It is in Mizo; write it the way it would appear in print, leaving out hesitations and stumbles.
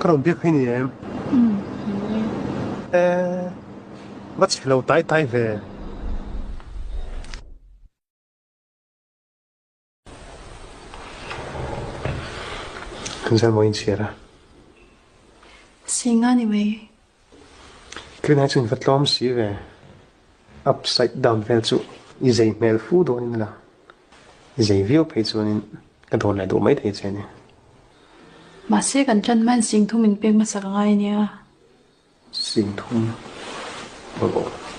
Ka rawn biak phei ni em? Umm, ni e. Eh, va chhe lo tai tai ve. Kan zar maw inchhiar a? Singa ni mai. Tlin ai chu in va tlawm si ve. Upside down vel chu i zei hmel fu dawnin a lang. I zei viau phei chuanin ka dawr leh duh mai thei che a ni. Mahse kan tan hmain sing thum in pek hmasa ka ngai ania. Sing thum aw.